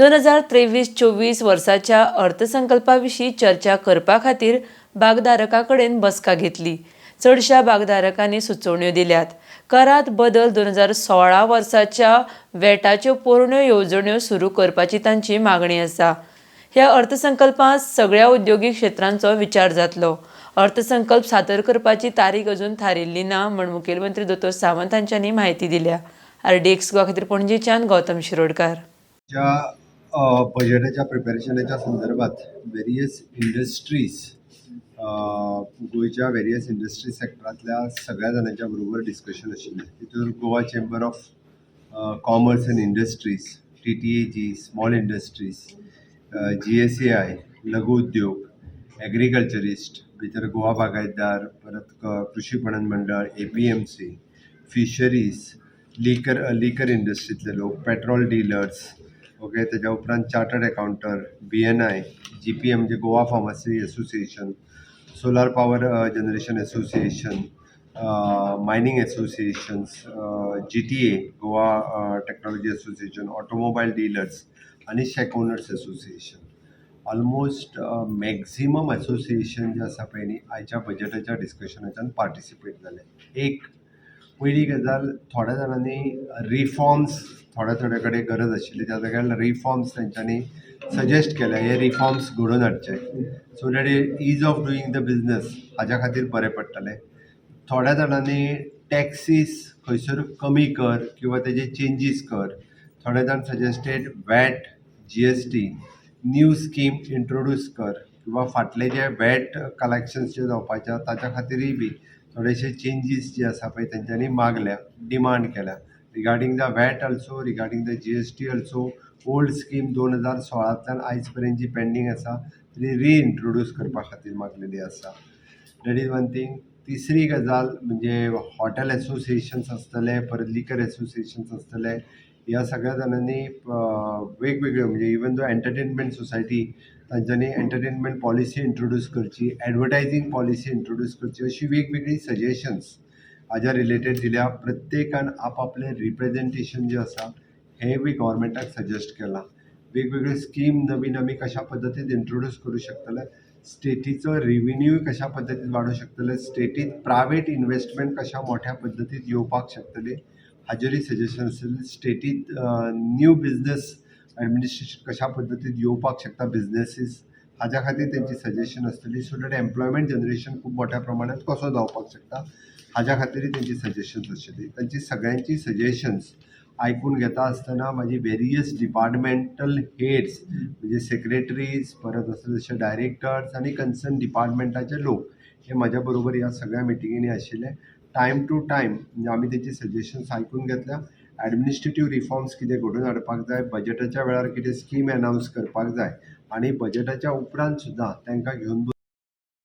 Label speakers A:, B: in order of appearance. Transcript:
A: 2023-24 वर्साच्या अर्थसंकल्पा विशीं चर्चा करपा खातीर भागधारकां कडेन बसका घेतली. चडशा भागधारकांनी सुचोवण्यो दिल्यात. करात बदल, 2016 वर्साच्या वेटाच्यो पोरण्यो येवजण्यो सुरू करपाची तांची मागणी आसा. ह्या अर्थसंकल्पांत सगळ्या उद्योगीक क्षेत्रांचो विचार जातलो. अर्थसंकल्प सादर करपाची तारीख अजून थारिल्ली ना म्हूण मुखेलमंत्री दोतोर सावंत हांच्यांनी म्हायती दिल्या. आरडीएक्स गोवा खातीर पणजेच्यान गौतम शिरोडकार.
B: ज्या बजेटाच्या प्रिपेरेशनाच्या संदर्भात वेरियस इंडस्ट्रीज, गोंयच्या वेरियस इंडस्ट्री सेक्टरांतल्या सगळ्या जाणांच्या बरोबर डिस्कशन आशिल्लें. तितून Goa Chamber of Commerce and Industries, TTAG, small industries, GSAI, लघु उद्योग, एग्रीकल्चरिस्ट, भितर गोवा बागायतदार, परत कृषी पणन मंडळ, एपीएमसी, फिशरीज, लिकर इंडस्ट्रींतले लोक, पेट्रोल डिलर्स, ओके, तेज्या उपरांत चार्टर्ड अकाउंटंट, बीएनआय, जीपीएम म्हणजे Goa Pharmacy Association, Solar Power Generation Association, mining associations, GTA, Goa Technology Association, automobile dealers आनी shack owners association. Almost maximum association जे आसा पळय न्ही, आयच्या बजेटाच्या डिस्कशनाच्यान participate जाले. एक पयली गजाल, थोड्या जाणांनी रिफॉर्म्स, थोड्या थोड्या कडेन गरज आशिल्ली त्या जाग्यार रिफॉर्म्स तेंच्यांनी सजेस्ट केल्या. हे रिफॉर्म्स घडोवन हाडचे so that ease of doing the business हाज्या खातीर बरें पडटलें. थोड्या जाणांनी टॅक्सीस खंयसर कमी कर किंवा तेजे चेंजीस कर. थोडे जाण suggested VAT, GST, new scheme introduce कर किंवा फाटले जे वॅट कलेक्शन्स जे जावपाचे आहा ताच्या खातीरय बी थोडेशे चेंजीस जे आसा पळय तेंच्यांनी मागल्या, डिमांड केल्या regarding the VAT also, regarding the GST also. Old scheme 2016तल्यान आयज पर्यंत जी पेंडींग आसा ती रिइंट्रोड्यूस करपा खातीर मागलेली आसा. That is one thing. तिसरी गजाल म्हणजे हॉटेल एसोसिएशन्स आसतले, परत लिकर एसोसिएशन्स आसतले, ह्या सगळ्या जाणांनी वेगवेगळ्यो, म्हणजे इवन दो एंटरटेनमेंट सोसायटी, तांच्यांनी एंटरटेनमेंट पॉलिसी इंट्रोड्यूस करची, एडवर्टायजींग पॉलिसी इंट्रोड्यूस करची, अशी वेगवेगळी सजेशन्स हाज्या रिलेटेड दिल्या. प्रत्येकान आपआपलें रिप्रेजेंटेशन जें आसा हें बी गव्हर्मेंटाक सजेस्ट केलां. वेगवेगळ्यो स्कीम नवीन आमी कशा पद्दतीन इंट्रोड्यूस करूं शकतले, स्टेटीचो रिविन्यू कशा पद्दतीन वाडोवंक शकतले, स्टेटीत प्रायवेट इनवेस्टमेंट कशा मोठ्या पद्दतीन येवपाक शकतली हाजेरूय सजेशन आसतलें. स्टेटीत न्यू बिजनस एडमिनिस्ट्रेशन कशा पद्दतीन येवपाक शकता बिजनसीस, हाज्या खातीर तेंची सजेशन आसतली. सो that employment generation खूब मोठ्या प्रमाणात कसो जावपाक शकता हाज्या खातीरय तेंची सजेशन्स आशिल्ली. तांची सगळ्यांची सजेशन्स आयकून घेता आसतना म्हाजी वेरियस डिपार्टमेंटल हेड्स, म्हणजे सेक्रेटरीज, परत आसा तशे डायरेक्टर्स आनी कन्सर्न डिपार्टमेंटाचे लोक हे म्हाज्या बरोबर ह्या सगळ्या मिटिंगेनी आशिल्ले. टायम टू टायम म्हणजे आमी तेंची सजेशन्स आयकून घेतल्या. एडमिनिस्ट्रेटीव रिफॉर्म्स कितें घडोवन हाडपाक जाय, बजेटाच्या वेळार कितें स्कीम एनावन्स करपाक जाय आनी बजेटाच्या उपरांत सुद्दां तांकां घेवन